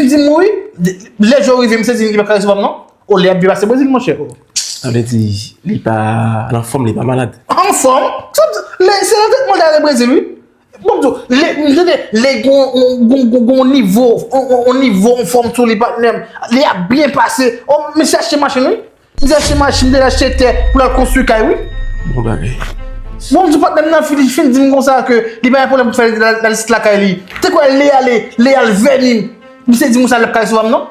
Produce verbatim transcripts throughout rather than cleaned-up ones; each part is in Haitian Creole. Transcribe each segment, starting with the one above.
Di m wi, lè jou rive, misye di m li pa ka resevwa m non. O, li ap byen pase Brezil, monchè. Sa vle di, li pa nan fòm, li pa malad. Anfòm? Sa, lè, se nan tretman l te ale Brezil, wi. Bon, m di w, lè, m tande, lè gon, gon, gon, gon, gon nivo, on, on, on nivo, on fòm sou li, patnè m. Li ap byen pase. O, misye achte machin, wi. Misye achte machin, misye achte tè pou l al konstwi kay, wi. Bon bagay. Bon, m di w, patnè m nan fin, fin di m konsa ke li pa gen pwoblèm pou fè la, la, lakay li. Te kwè lè ale, lè al vini. Misye di m konsa, l ap ka resevwa m non.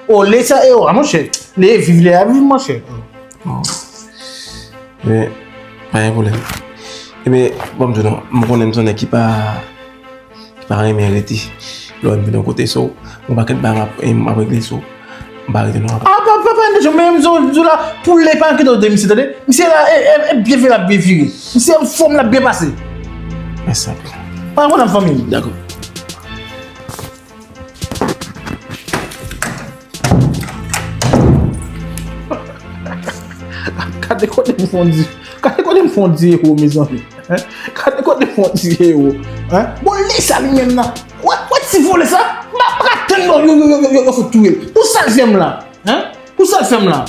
O, lè sa e o, a monchè. Lè viv, lè a viv, monchè. Men, pa gen pwoblèm. Ebyen, bon, m di w non, m konnen m se yon nèg ki pa, ki pa renmen rete. Lè w vin yon kote sou, yon pakèt bagay m ap, m ap regle sou. M pa rete non, apa. A, pa, pa, pa, men m di w la, pou lè pa enkyete w de misye, tande? Misye la, e, e, e byen fè l ap byen vire. Misye anfòm, l ap byen pase. Mèsi anpil. Pa gen pwoblèm, fanmi. Dakò. Gade kote m fon di, gade kote m fon di ewo, mezanmi. Hein? Gade kote m fon di ewo. Hein? Bon, lè sa li menm nan. Wè, wè ti vòlè sa? M pa, m pa ka tann non, yo, yo, yo, yo, yo fout touye l. Pou sa l fè m la? Hein? Pou sa l fè m la?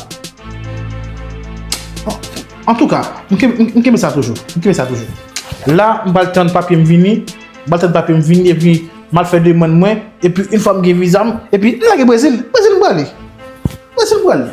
Antouka, m kenbe, m kenbe sa toujou. M kenbe sa toujou. La, m pral tann papye m vini. M pral tann papye m vini epi m al fè demann mwen. Epi yon fwa m gen viza m, epi m lage Brezil. Brezil m prale. Brezil m prale.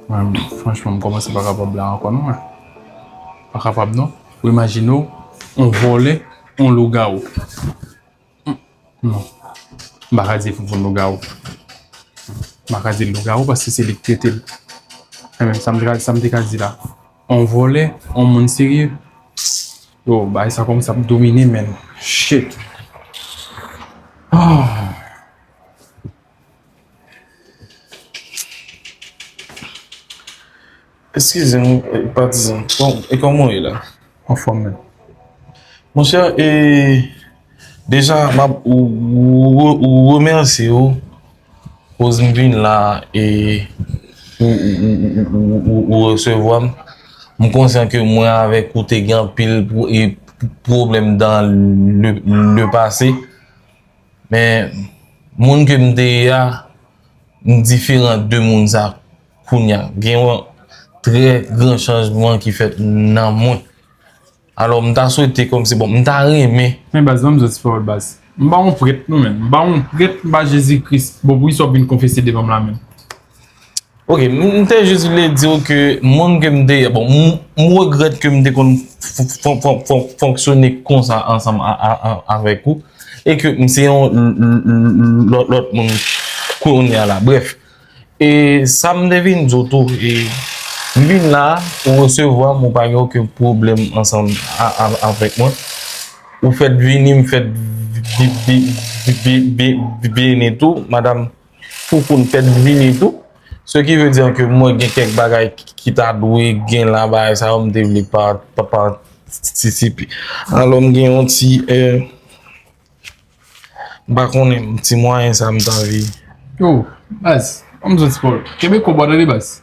Mwen, franchman, m kòmanse pa kapab la ankò non, mwen. Pa kapab non. Ou imajine w, on vòlè, on lougawou. Hmm, non. M pa ka di Foufoun lougawou. M pa ka di l lougawou paske se li k trete l. Enben, sa m te ka, sa m te ka di la. On vòlè, on moun serye. Yo, bagay sa kòmanse ap domine, menn. Shit. Ah. Eskize m, eh, patizan. Bon, e kòman w ye la? Anfòm, menn. Monchè, e, deja, m ap ou, ou, ou remèsye w. Koz m vin la, e, ou, ou resevwa m. M konsyan ke mwen avèk ou te gen anpil pwo-, e, pwoblèm dan le, le pase. Men, moun ke m te ye a, m diferan de moun sa kounye a. Gen yon trè gran chanjman ki fèt nan mwen. Alò, m ta swete kòmsi, bon, m ta renmen. Men baz, ban m di w ti pawòl baz. M pa yon prèt non, menn. M pa yon prèt, m pa Jezi Kris. Bon, poukisa w ap vin konfese devan m la menm? Ok, m, m te jis vle di w ke moun ke m te, bon, m, m regrèt ke m te konn fon-, fon-, fon-, fon-, fonksyone konsa ansanm a, a, a, avèk ou, e ke m se yon l-, l-, l-, lòt, lòt moun kounye a la. Brèf, e sa m te vin di w tou, e m vin la, ou resevwa m, ou pa gen okenn pwoblèm ansanm a, a, avèk mwen. Ou fèt vini, m fèt vi-, vi-, vi-, vi-, vi-, vini tou, madanm Foufoun fèt vini tou. Ce qui veut dire que mwen gen kèk bagay ki, ki ta dwe gen la, bagay sa yo, m te vle pa, pa, patisipe. Alò, m gen yon ti, eh, m pa konnen, ti mwayen sa m ta anvi. Yo, baz, ban m di w ti pawòl. Kenbe kòb ou tande, baz.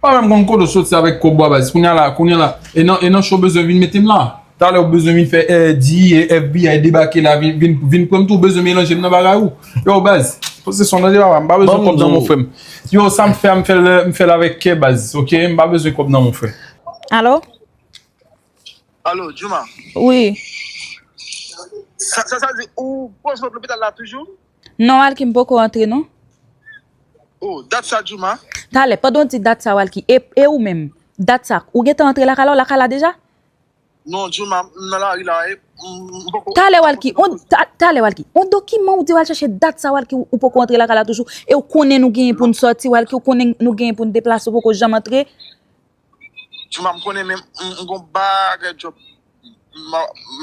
Pa menm konn kote w soti avèk kòb ou a, baz. Kounye a la, kounye a la. E nan, e nan cho w bezwen vin mete m la. Talè w bezwen vin fè, eh, D E A, F B I debake la, vin, vin, vin pran m tou, w bezwen melanje m nan bagay ou. Yo, baz. Se son danje papa, m pa bezwen kòb nan men w frè m. Yo, sa m fè a, m fè l, m fè l avèk kè baz, oke? M pa bezwen kòb nan men w frè. Alo? Alo, Jouma? Wi. Sa, sa, sa di, ou pran sot lopital la toujou? Non, Walky, m poko rantre, non. Oh, dat sa, Jouma? Talè, pandan w di dat sa, Walky, e, e ou menm, dat sa, ou gentan antre lakay la, w lakay la deja? Non, Jouma, m nan lari la, e, m, m poko. Talè, Walky, on, ta, talè, Walky, on dokiman ou di w al chache dat sa, Walky, ou, ou poko antre lakay la toujou, e ou konnen nou genyen pou n sòti, Walky, ou konnen nou genyen pou n deplase, ou poko janm antre. Jouma, m konnen, men m, m gon bagay djòb. M,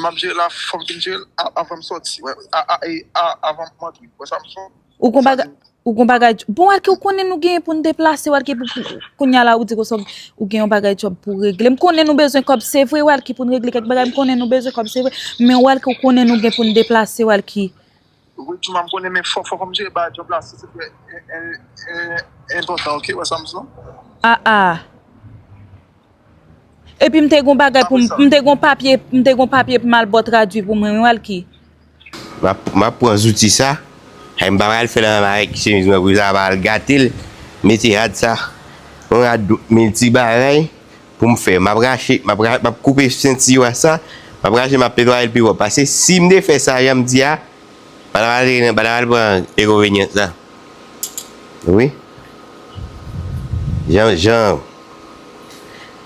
m ap jere la, fò m fin jere l a, avan m sòti. Wè, a, a, e, a, avan m antre. Wè sa m sou. Ou gon bagay, ou gon bagay djòb. Bon, Walky, ou konnen nou genyen pou n deplase, Walky, pou, pou, kounye a la, ou di konsa ou gen yon bagay djòb pou w regle. M konnen nou bezwen kòb, se vre, Walky, pou n regle kèk bagay. M konnen nou bezwen kòb, se vre. Men, Walky, ou konnen nou gen pou n deplase, Walky. Wi, Jouma, m konnen, men fò, fò, fò m jere bagay djòb la, se, se trè en, en, en, enpòtan, oke? Wè sa m sou. Ah, ah. Epi m te gon bagay pou m, m te gon papye, m te gon papye pou m al ba w tradui pou mwen, wi, Walky. M ap, m ap pran zouti sa. Ay, m pa pral fè l ansanm avèk chemiz mwen pou sa pa al gate l. Mete rad sa. Yon rad milti bagay. Pou m fè. M ap rache, m ap ra-, m ap koupe senti a sa, m ap rache, m ap netwaye l pi pwòp. Paske si m te fè sa jan m di a, m pa t ap al, m pa t ap al pran enkonvenyans la. Wi. Jan, jan,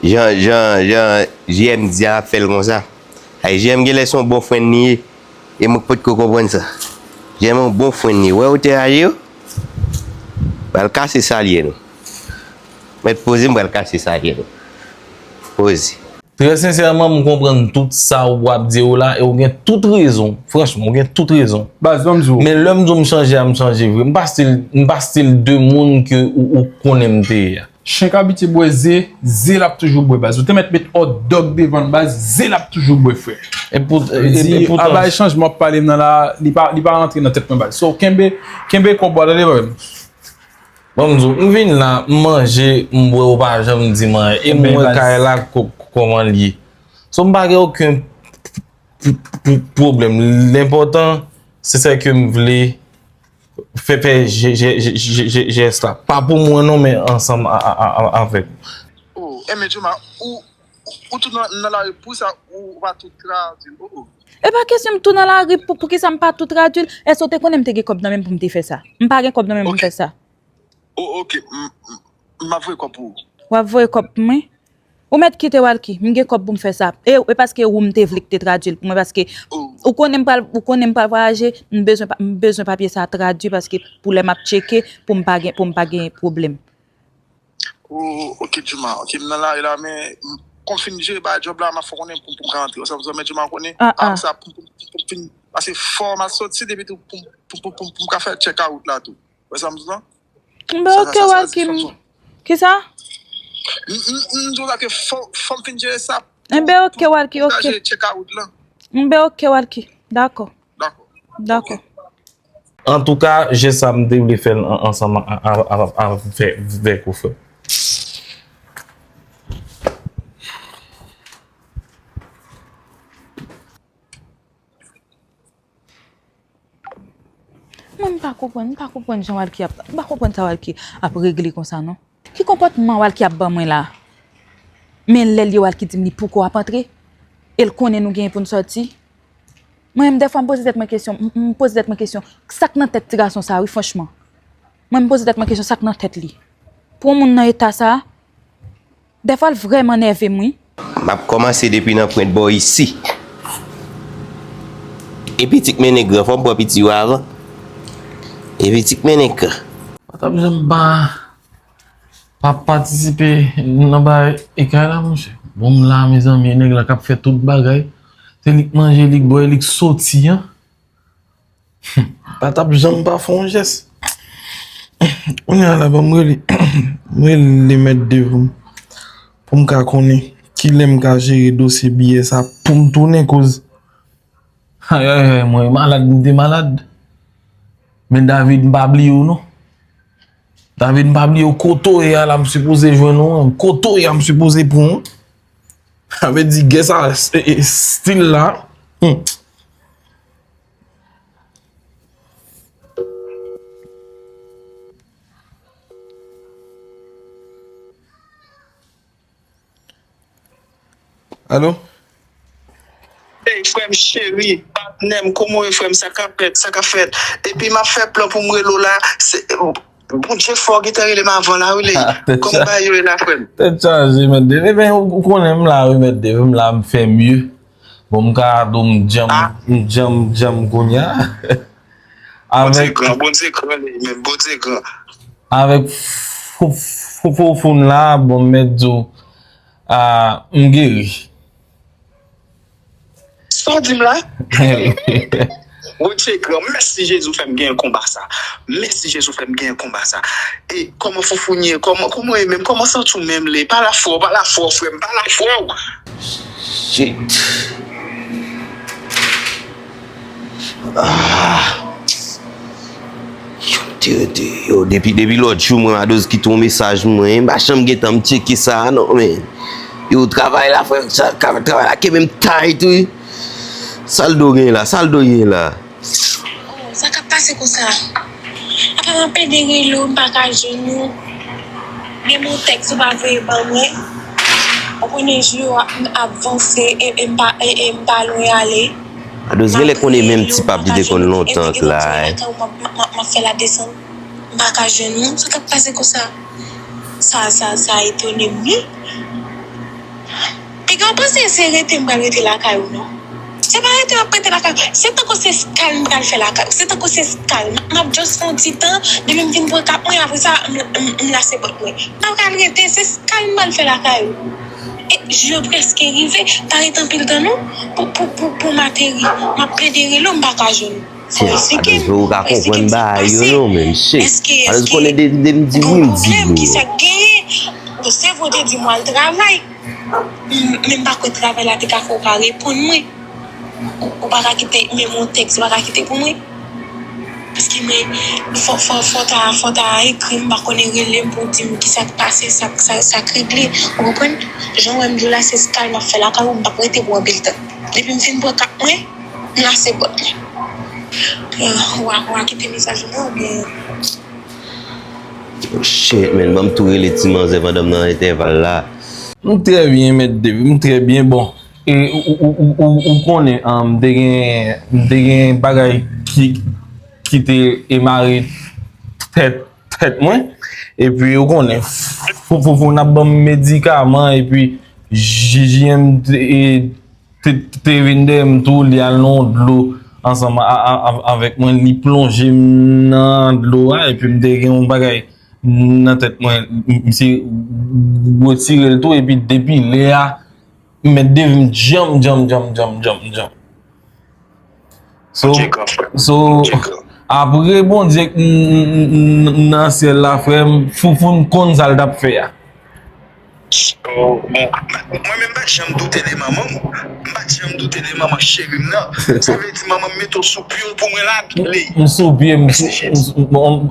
jan, jan, jan J M di a, m ap fè l konsa. Ay, J M genlè se yon bon frenn li ye. E mwen k potko konprann sa. J M yon bon frenn li ye. Wè otè a ye yo? Pral kase sa l ye non. Mèt poze m pral kase sa l ye non. Poze. Trè sensèman, m konprann tout sa w ap di yo la, e w gen tout rezon. Franchman, w gen tout rezon. Baz, ban m di w. Men lè m di w m chanje a, m chanje vre. M pa stil, m pa stil de moun ke ou, ou konnen m te ye a. Chen k abitye bwè ze, ze l ap toujou bwè, baz. Ou te mèt met hot dog devan l, baz, ze l ap toujou bwè, frè. E pou, e, e poutan, a bay chanjman w ap pale m nan la, li pa, li pa rantre nan tèt mwen, baz. So, kenbe, kenbe kòb ou a, tande, frè m. Bon, m di w, m vin la, m manje, m bwè, ou pa janm di m anyen. E m wè kay la kòman l ye. So, m pa gen okenn p-, p-, p-, pwoblèm. Lenpòtan, se sa ke m vle fè, fè jès la. Pa pou mwen non, men ansanm avèk ou. Oh, enben, Jouma, ou, ou, ou tou nan, nan lari pou sa, ou pa tou tradui l. Oh, oh. E pa kesyon m tou nan lari, pou, poukisa m pa tou tradui l? Èske w te konnen m te gen kòb nan men m pou m te fè sa? M pa gen kòb nan men m pou m fè sa. Oh, oke, m, m, m ap voye kòb pou ou. W ap voye kòb pou mwen? Ou mèt kite Walky, m gen kòb pou m fè sa. E, e paske ou m te vle k te tradui l pou mwen, paske ou konnen m pral, ou konnen m pral vwayaje, m bezwen pa, m bezwen papye sa tradui, paske pou lè m ap tcheke, pou m pa gen, pou m pa gen pwoblèm. Oh, oke, Jouma, oke, m nan lari la, men m, kon m fin jere bagay djòb la, m ap fè w konnen pou, pou m ka rantre. Ou sa, men Jouma konnen, apre sa, pou, pou, pou, pou m fin, paske fò m al sòti depi tou, pou, pou, pou, pou, pou m ka fè check out la tou. Wè sa m di la? M ben oke, Walky. Kisa? M, m, m di w la ke fò, fò m fin jere sa. M ben oke, Walky, oke. Check out la. M ben oke, Walky. Dakò. Dakò. Dakò. Antouka, jès sa m te vle fè l an, ansanm a, a, a, a, avèk ou, frè. Mwen, m pa konprann, m pa konprann jan Walky ap, m pa konprann sa Walky ap regle konsa, non. Ki konpòtman Walky ap ban mwen la? Men lè l ye Walky di m li poko ap antre, e l konnen nou genyen pou n sòti. Mwen menm, dèfwa, m poze tèt mwen kesyon, m, m poze tèt mwen kesyon, sa k nan tèt ti gason sa, wi, franchman. Mwen, m poze tèt mwen kesyon, sa k nan tèt li? Pou yon moun nan eta sa, dèfwa l vrèman nève m, wi. M ap kòmanse depi nan pwent bò isi. E piti k mennen gran, fò m pran piti yo avan. E piti k mennen gran. Pa t ap janm pa, pa patisipe nan bagay ekay la, monchè. Bon, m la, mezanmi, e nèg la k ap fè tout bagay. Se li k manje, li k bwè, li k soti, an. Pa t ap janm pa fè yon jès. Kounye a la, ban m rele, m rele mèt de pou m, pou m ka konnen kilè m ka jere dosye biyè sa pou m tounen, koz. Ay, ay, ay, mwen malad, m te malad. Men David, m pa bliye w, non. David, m pa bliye w, kote w ye a la, m sipoze jwenn ou, an. Kote w ye a, m sipoze pran w. Sa vle di, gè sa, e, e, stil la. Hmm. Alo? Hey, frè m cheri, patnè m, kòman w ye, frè m? Sa k ap fèt? Sa k ap fèt? Epi m ap fè plan pou m rele w la. Se, Bondye fò, w gentan rele m avan la, wi, Ley. Kòman bagay yo ye la, frè m? Tèt chaje, mèt Dave. Ebyen, ou konnen m la, wi, mèt Dave. M la, m fè mye. Bon, m ka di w m djanm, m djanm, m djanm kounye a. Bondye gran, Bondye gran, Ley, men Bondye gran. Avèk foufoun la, bon, m mèt di w, ah, m geri. Sa w di m la? Bondye gran, mèsi Jezi w fè m genyen konba sa. Mèsi Jezi w fè m genyen konba sa. E kòman foufoun ye? Kòman, kòman w ye menm? Kòman w santi w menm, Ley? Pale afè w, pale afè w, frè m, pale afè w. Shit. Ah. Yo, m te rete. Yo, depi, depi lòt jou, mwen, Madoz kite yon mesaj mwen. M pa janm gentan m tcheke sa, non, men. Yo, travay la, frè, sa, travay la, kenbe m tight, wi. Sa l do gen la, sa l do gen la. Oh, sa k ap pase konsa? Apa m ap pede rele w, m pa ka jwenn ou. Menm yon tèks ou pa voye ban mwen. Ou konnen jou yo ap, ap vanse e, e m pa, e, e m pa lwen ale. Madoz genlè konnen menm ti pap li te konn lontan k la. M ap fè la desann, m pa ka jwenn ou. Sa k ap pase konsa? Sa, sa, sa etone m, wi. Piga w panse se rete m pral rete lakay ou, non. Se pa rete m ap rete lakay ou. Se tankou se skal m pral fè lakay ou. Se tankou se skal. M ap just fè yon ti tan, depi m fin pran kap mwen, apre sa, m, m, m lase pòt mwen. M pa pral rete, se skal m pral fè lakay ou. E jou yo prèske rive, pa ret anpil tan non, pou, pou, pou, pou m ateri. M ap pede rele w, m pa ka jwenn ou. Fò esplike m, fò esplike m sa k pase. Èske, èske ou gen yon pwoblèm? Kisa k genyen? Bon, se vre w te di m w al travay, men m pa kwè travay la te ka fè w pa reponn mwen. Ou, ou pa ka kite, menm yon tèks, ou pa ka kite pou mwen. Paske mwen, fò, fò, fò w ta, fò w ta ekri m, m pa konnen rele m pou w di m kisa k pase, sa, sa, sa k regle, ou konprann? Jan w wè m di w la, se skal m ap fè lakay ou, m p ap rete pou anpil tan. Depi m fin pran kap mwen, m lase pòt mwen. Ou a, ou a kite mesaj ou non, oubyen? Oh shit, man, ban m tou rele ti manzè pandan m nan entèval la. M trè byen, mèt Dave, m trè byen. Bon, e, ou, ou, ou, ou, ou konnen, um, m te gen, m te gen bagay ki, ki te emare tèt, tèt mwen. Epi, ou konnen, fou, fou, fou, n ap ban m medikaman, epi, J J M te, e, te, te vin dèyè m tou, li al nan yon dlo ansanm a, a, a, avèk mwen, li plonje m nan dlo a, epi m te gen yon bagay nan tèt mwen, m, misye retire l tou, epi depi lè a, mèt Dave m djanm, djanm, djanm, djanm, djanm, djanm. So, so, apre Bondye k n, n, n, n, nan syèl la, frè m, Foufoun konn sa l t ap fè a. Oh, bon, mwen menm m pa t janm doute de manman m. M pa t janm doute de manman cheri m nan. Sa vle di manman m mete w sou pye w pou mwen la, Ley. M sou pye, m sou, m sou, bon,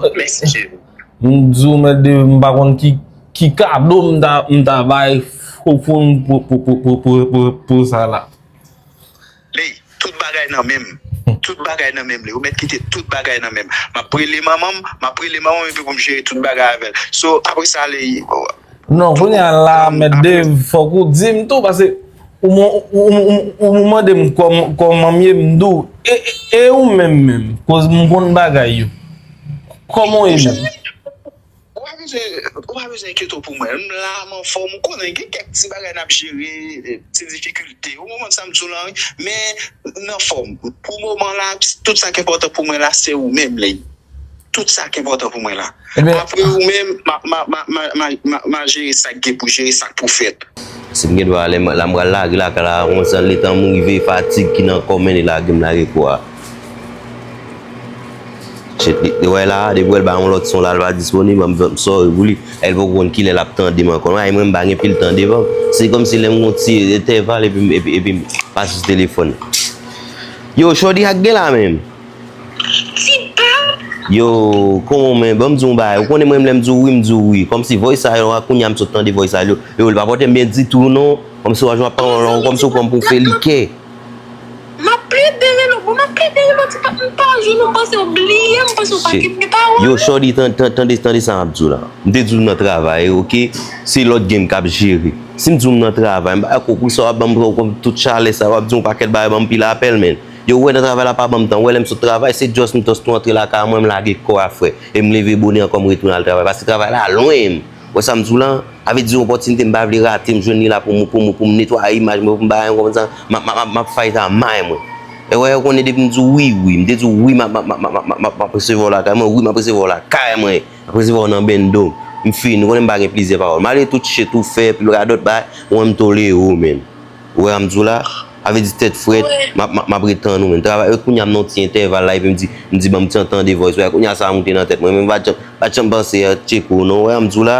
m di w, mèt Dave, m pa konn ki, ki kado m ta, m ta bay Foufoun pou, pou, pou sa la. Ley, tout bagay nan men m. Tout bagay nan men m, Ley. Ou mèt kite tout bagay nan men m. M ap rele manman m, m ap rele manman m epi pou m jere tout bagay avè l. So, apre sa, Ley. Non, kounye a la, mèt Dave, fòk ou di m tou, paske ou, ou, ou, ou, ou mande m kòm, kòman m ye, m di w, e, e, e ou menm menm, koz m konn bagay yo. Kòman w ye menm? Ou pa bezwen, ou pa bezwen enkyete w pou mwen. M la, m anfòm. Ou konnen, gen kèk ti bagay n ap jere, ti difikilte. Ou konprann sa m di w la, wi. Men, m anfòm. Pou moman la, tout sa k enpòtan pou mwen la, se ou menm, Ley. Tout sa k enpòtan pou mwen la. Apre ou menm, m a, m a, m a, m a, m a, m a, m a jere sa k gen pou jere, sa k pou fèt. Si m gen dwa, lè m, la m pral lage lakay la, yon jan letan m rive, fatig ki nan kò m mennen lage m lage kò a. Shit, li, li wè la, depi wè l ba yon lòt son la, l pa disponib, m, m sòri pou li. Èl poko konn kilè l ap tande m ankò. Ay, mwen, m pa gen pil tan devan m. Se kòmsi lè m gon ti entèval epi, epi, epi m pase sou telefòn. Yo, Shorty, sa k gen la menm? Yo, kòman w menm? Ban m di w yon bagay. Ou konnen mwen, lè m di w wi, m di w wi. Kòmsi voice sa yo, a kounye a m sot tande voice sa yo. Yo, li pa pote m byen ditou non. Kòmsi w a jwenn ap pawòl, kòmsi w pran m pou fè likè. M ap plede rele w, bon, m ap plede rele w, ti pa, m pa jwenn ou, m panse w bliye m, m panse w pa gen pawòl. Yo, Shorty, tande, tande sa m ap di w la. M te di w m nan travay, oke? Se lòt gen m k ap jere. Si m di w m nan travay, m pa konprann sa w ap ban m, w konn tout chalè sa, w ap di yon pakèt bagay, ban m pil apèl, men. Yo, w wè nan travay la pa ban m tan, w wè lè m sot travay, se just m just tou antre lakay mwen, m lage kò a, frè. E m leve bonè ankò, m retounen al travay, paske travay la lwen m. W wè sa m di w la? Sa vle di yon opòtinite m pa vle rate, m jwenn li la pou m, pou m, pou m netwaye imaj mwen, pou m bay yon kòmanse, m ap, m ap, m ap, m ap fight a may mwen. E wè, ou konnen depi m di w wi, wi, m te di w wi, m ap, m ap, m ap resevwa w lakay mwen, wi, m ap resevwa w lakay mwen, m ap resevwa w nan bendo. M fini, ou konnen m pa gen plizyè pawòl. Malgre tout shit ou fè, pil radòt bagay, mwen m tolere w, men. Ou wè sa m di w la? Sa vle di tèt frèt, m ap, m ap, m ap ret tann ou, men. Travay, e kounye a m nan yon ti entèval la, epi m di, m di, ban m ti an tande voice, wè, kounye a sa a moute nan tèt mwen, men m pa t janm, pa t janm panse a tcheko, non, ou wè sa m di w la?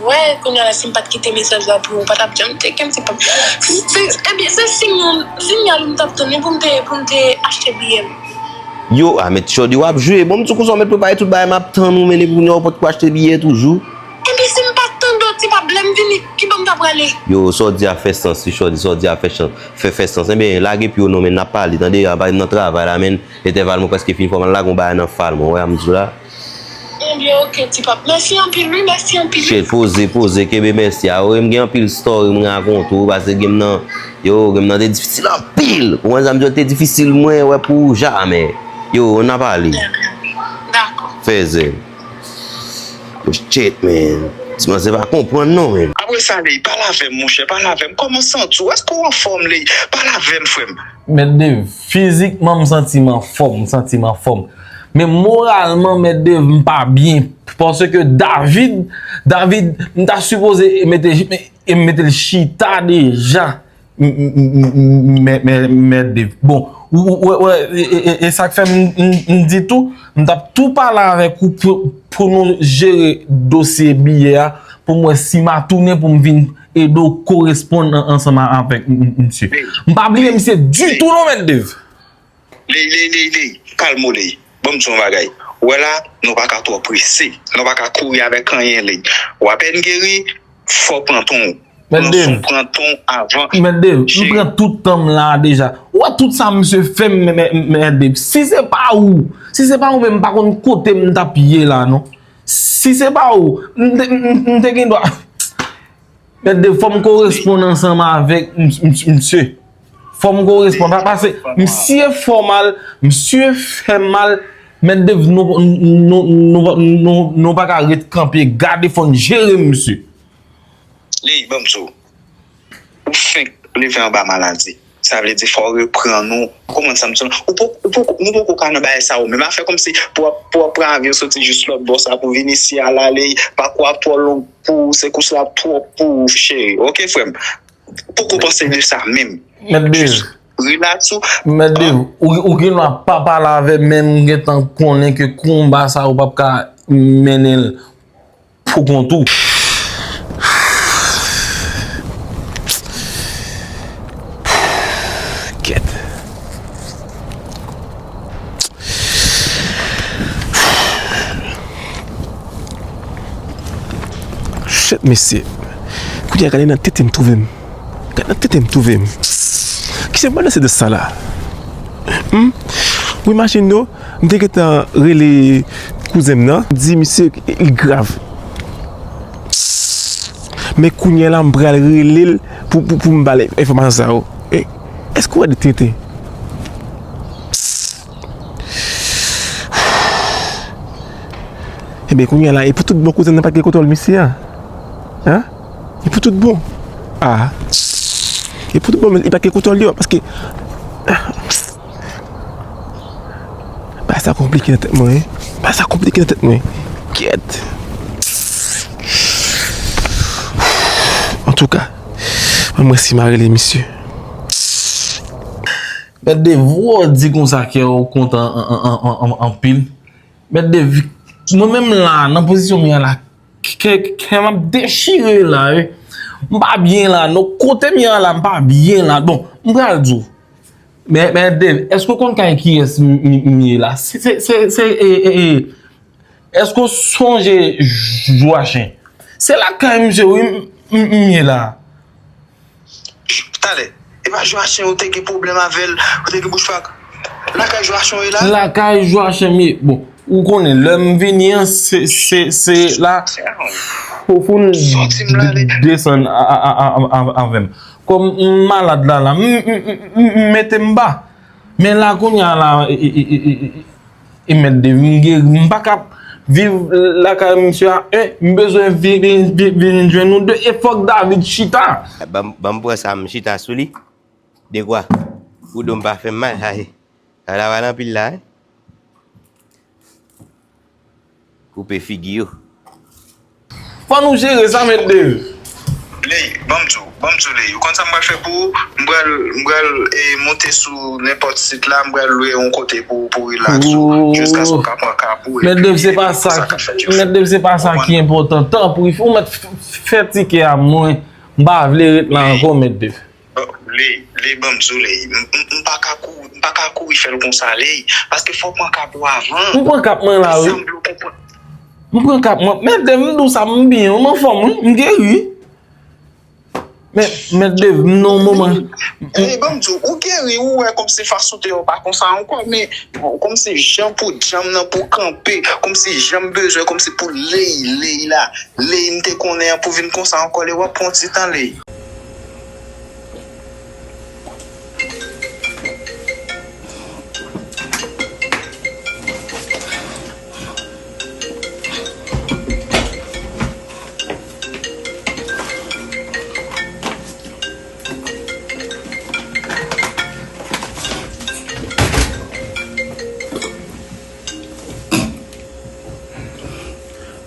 Wè, kounye a la, si m pa t kite mesaj la pou ou, ou pa t ap janm tcheke m, se pa, se, ebyen, se sinyal, sinyal m t ap tann wi pou m te, pou m te achte biyè m. Yo, a, mèt Shorty, w ap jwe. Bon, m di w konsa, w mèt prepare tout bagay, m ap tann ou, men depi kounye a, ou potko achte biyè toujou. Ebyen, si m pa t tande w, ti pap, lè m vini, ki bò m ta prale? Yo, sa w di a fè sans, wi, Shorty, sa w di a fè sans, fè, fè sans. Ebyen, lage pye w non, men n ap pale, tande, a, nan travay la, men, entèval mwen prèske fini, fò m al lage yon bagay nan fal mwen, wè sa m di w la? Ebyen, oke, ti pap. Mèsi anpil, wi, mèsi anpil, wi. Shit, poze, poze, kenbe mèsi a. Wi, m gen anpil story m rakonte w, paske game nan, yo, game nan te difisil anpil. Ou konn sa m di w, te difisil mwen, wè, pou ou jamè. Yo, n a pale. Dakò. Fèzè. Yo, shit, man. Ti manzè pa konprann, non, man. Apre sa, Ley, pale avè m, monchè, pale avè m. Kòman w santi w? Èske w anfòm, Ley? Pale avè m, frè m. Mèt Dave, fizikman, m santi m anfòm, m santi m anfòm. Men moralman, Mèt Dave, m pa byen. Paske David, David, m ta sipoze mete, e m mete l chita deja. M, m, m, m, m, Mèt, Mèt, Mèt Dave. Bon, ou, ou, wè, wè, e, e, e, e sa k fè m, m, m di tou, m t ap tou pale avèk ou pou, pou nou jere dosye biyè a, pou m wè si m a tounen pou m vin ede w koresponn an-, ansanm a-, avèk m-, m-, misye. M pa bliye misye ditou non, Mèt Dave. Ley, ley, ley, ley, kalme w, Ley. Ban m di w yon bagay. Ou wè la, nou pa ka twò prese. Nou pa ka kouri avèk anyen, Ley. W apèn geri, fò w pran tan w. Mèt Dave. Pran tan w avan. Mèt Dave, m pran tout tan m la deja. Ou wè tout sa misye fè m, Mèt Dave. Si se pa ou, si se pa ou menm, m pa konn kote m t ap ye la, non. Si se pa ou, m te, m, m, m te gen dwa. Mèt Dave, fò m koresponn ansanm avèk m-, m-, misye. Fò m koresponn. Pa, pase, misye fè w mal, misye fè m mal. Mèt Dave, nou, nou, nou, nou, nou, nou pa ka ret kanpe. Gade, fò n jere misye. Ley, ban m di w. Ou fenk leve anba maladi. Sa vle di fò w reprann ou. Kòman sa m di w? Ou poko, ou poko, nou poko ka nan bagay sa yo. Menm afè kòmsi pou w ap, pou w ap pran avyon soti jis lòt bò sa pou vin isi a la, Ley, pakou ap twò long pou ou, se kous la ap twòp pou ou, cheri. Oke, frè m? Ou poko panse de sa menm. Mèt Dave. Jis relax ou. Mèt Dave, ou, ou gen dwa pa pale avè m, men m gentan konnen ke konba sa ou p ap ka mennen l pou kont ou. Kèt. Shit, mesye. Kounye a, gade nan tete m twouve m. Gade nan tete m twouve m. Ki se mwen se de sa la? Hmm? Ou imajine w, m te gentan rele kouzen m nan, di misye li grav. Men kounye a la, m pral rele l pou, pou, pou m ba l enfòmasyon sa yo. E, èske w wè de tete? Ebyen, kounye a la, e pou tout bon kouzen nan pa t gen kontwòl misye a. Hein? E pou tout bon. Ah. E pou tout bon, men li pa t gen kontwòl yo, paske, ah. Bagay sa konplike nan tèt mwen, wi. Bagay sa konplike nan tèt mwen. Kèt. Antouka, mwen, mwen si m a rele misye. Mèt Dave, ou di konsa kè w kontan an, an, an, an, an, anpil. Mèt Dave, mwen menm la, nan pozisyon m ye a la, kè, kè m ap dechire la, wi. M pa byen la, non, kote m ye a la, m pa byen la. Bon, m pral di w. Men, men Dave, èske w konn kay kiyès m, m, m ye la? Se, se, se, se, e, e, e, èske w sonje Joachin? Se lakay misye, wi, m, m, m ye la. Talè, e pa Joachin ou te gen pwoblèm avè l, ou te gen bouch pa. Lakay Joachim ye la? Lakay Joachim ye. Bon, ou konnen, lè m vini an, se, se, se la. Fò, fò n desann a, a, a, a, a, avè m. Kòm m malad la, la, m, m, m, m, m mete m ba. Men la, kounye a la, e, e, e, e, e, e, e, mèt de, m geri, m pa ka ap viv lakay misye a. En, m bezwen vin, vin, vin, vin jwenn nou de. E fòk David chita. Ban m, ban m pran sa, m chita sou li. Dekwa? Pou do m pa fè m mal, ay. Sa la pral anpil la, wi. Koupe figi yo. Fò nou jere sa, mèt Dave. Ley, ban m di w, ban m di w, Ley. Ou konn sa m pral fè pou ou? M pral, m pral, e, monte sou nenpòt sit la, m pral lwe yon kote pou, pou relax ou. Jiskaske w ka pran ka pou ou. Mèt Dave, se pa sa, mèt Dave, se pa sa ki enpòtan. Tanpri, ou mèt f-, f-, fè tikè a mwen. M pa vle ret la ankò, mèt Dave. Bon, Ley, Ley, ban m di w, Ley. M, m, m pa ka kouri, m pa ka kouri fè l konsa, Ley. Paske fò w pran ka pou avan. M pran ka mwen la, wi. M pran ka mwen. Mèt Dave, m di w sa, m byen, m anfòm, wi. M geri. Mèt, mèt Dave, m nan yon moman. Ey, ban m di w, ou geri, ou wè kòmsi fason w te ye pa konsa ankò, men kòmsi jan pou djanm nan pou kanpe, kòmsi jan m bezwen, kòmsi pou Ley, Ley la. Ley m te konnen an pou vin konsa ankò, Ley, w ap pran ti tan, Ley.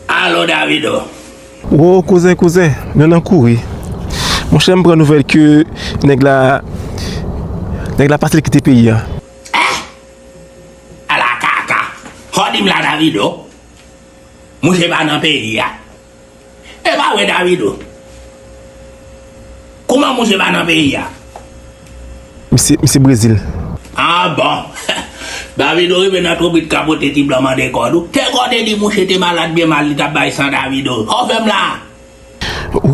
Alo, Davido. Wo, kouzen, kouzen, nou nan kouri. Monchè, m pran nouvèl ke nèg la, nèg la pase l kite peyi a. Eh! Ala kaka! Sa w di m la, Davido? Mouche pa nan peyi a. E pa vre, Davido? Kouman mouche pa nan peyi a? Misye, misye Brezil. Ah bon? Davido rive nan twonbrit ka pote ti blan mande kòd ou. Te kòde di mouche te malad byen mal, li t ap bay san, Davido. Sa w fè m la?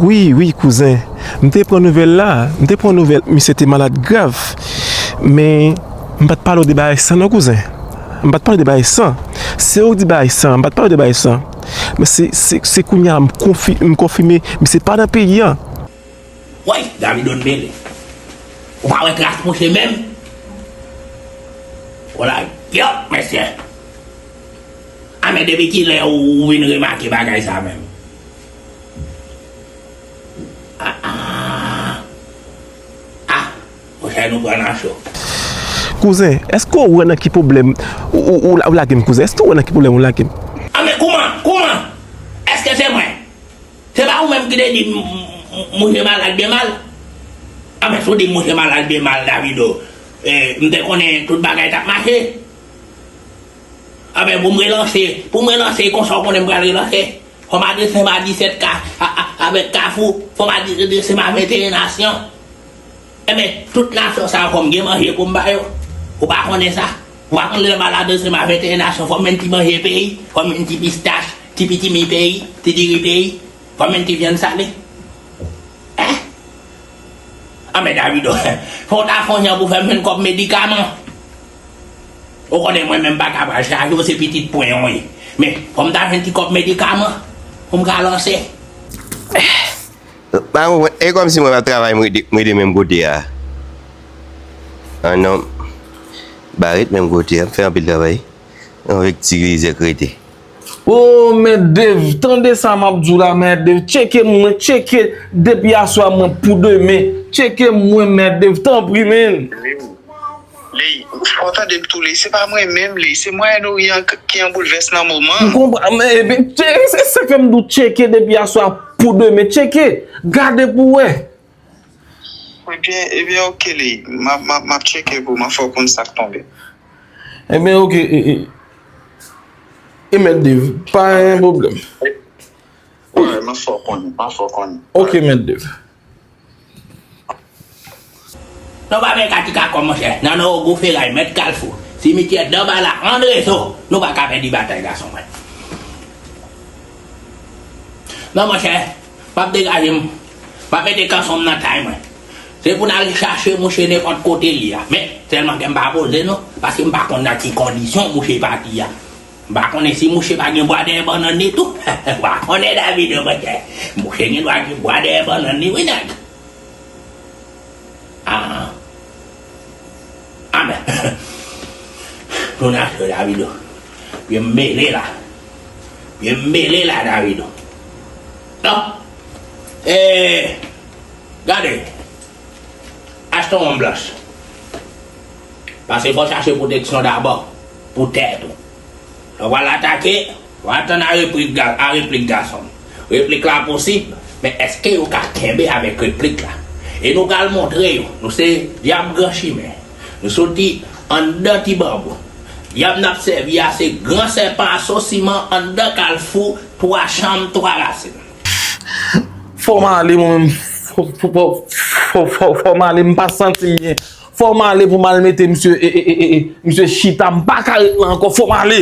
Wi, wi, kouzen. M te pran nouvèl la. M te pran nouvèl misye te malad grav. Men, m pa t pale w de bagay sa non, kouzen. M pa t pale w de bagay sa. Se ou k di bagay sa, m pa t pale w de bagay sa. Men se, se, se kounye a m konfi-, m konfime, misye pa nan peyi a. Woy, Davido t mele. Ou pa wè tras mouche menm? Ou la, yo, mesye. A, men depi kilè ou, ou vin remake bagay sa menm? Ah, ah. Ah, monchè, nou pran nan cho. Kouzen, èske w wè nan ki pwoblèm ou, ou, ou, ou lage m, kouzen? Èske w wè nan ki pwoblèm ou lage m? Ah, men kouman? Kouman? Èske se mwen? Se pa ou menm ki te di m, m, m, mouche malad byen mal? Ah, men si w di m mouche malad byen mal, Davido, eh, m te konnen tout bagay t ap mache. Anben, pou m relanse, pou m relanse, konsa w konnen m pral relanse. Fò m adrese m a disèt ka, a, a, avèk Kafou. Fò m adrese m a venteyen nasyon. Enben, tout nasyon sa yo, fò m gen manje pou m ba yo. Ou pa konnen sa? Ou pa konn lè m al adrese m a venteyen nasyon, fò m jwenn ti manje peyi, fò m jwenn ti pistach, ti pitimi peyi, ti diri peyi, fò m jwenn ti vyann sale. Hein? Anben, Davido, fò w ta fè yon jan pou fè m jwenn kòb medikaman. Ou konnen mwen menm pa ka pral chaje w, se pitit pwen w ye. Men, fò m ta jwenn ti kòb medikaman pou m ka lanse. Pa konprann, e kòmsi mwen p ap travay, m rete, m rete menm kote a. Ah non, m pa ret menm kote a, m fè anpil travay. Avèk ti rizèk rete. Oh, mèt Dave, tande sa m ap di w la, mèt Dave, tcheke mwen, tcheke depi aswè mwen pou demen. Tcheke mwen, mèt Dave, tanpri, men. Ley, fò w tande m tou, Ley, se pa mwen menm, Ley, se Mwayen Oryan k-, ki an boulvès nan moman. M konprann, men, ebyen, tche-, se, se sa k fè m di w tcheke depi aswè pou demen, tcheke, gade pou w wè. Ebyen, ebyen, oke, Ley, m ap, m ap, m ap tcheke pou mwen, fò w konn sa k tonbe. Ebyen, oke, e, e, e mèt Dave, pa gen pwoblèm. Wi, m ap fè w konnen, m ap fè w konnen. Oke, mèt Dave. Nou pa fè katika kò, monchè. Nan, nan, Ogo Feray, mèt Kalfou, simityè Danbala, Andreso, nou pa ka pèdi batay, gason mwen. Non, monchè, m ap degaje m. M ap mete kanson m nan tay mwen. Se pou n al chache mouche nenpòt kote li a. Men, sèlman ke m pa poze non, paske m pa konn nan ki kondisyon mouche pati a. M pa konnen si mouche pa gen bwa dèyè bannann li tou. M pa konnen Davido, monchè. Mouche gen dwa gen bwa dèyè bannann li, wi, nèg. Ah. Amèn. Jonas, Davido. Pye m mele la. Pye m mele la, Davido. Non. Eh, gade. Achte yon wonm blanch. Paske fò w chache pwoteksyon dabò pou tèt ou. Lè w pral atake, w atann a replik, ga- a replik gason m. Replik la posib, men èske yo ka kenbe avèk replik la? E nou pral montre yo, nou se dyab gran chimen. Nou soti anndan ti banbou. Dyab n ap sèvi a se gran sèpan asosiman anndan kalfou twa chanm, twa rasin. Fò m ale, mwen menm. Fò, fò, fò, fò, fò, fò m ale, m pa santi m byen. Fò m ale pou m al mete misye, e, e, e, e, e, misye chita, m pa ka ret la ankò, fò m ale.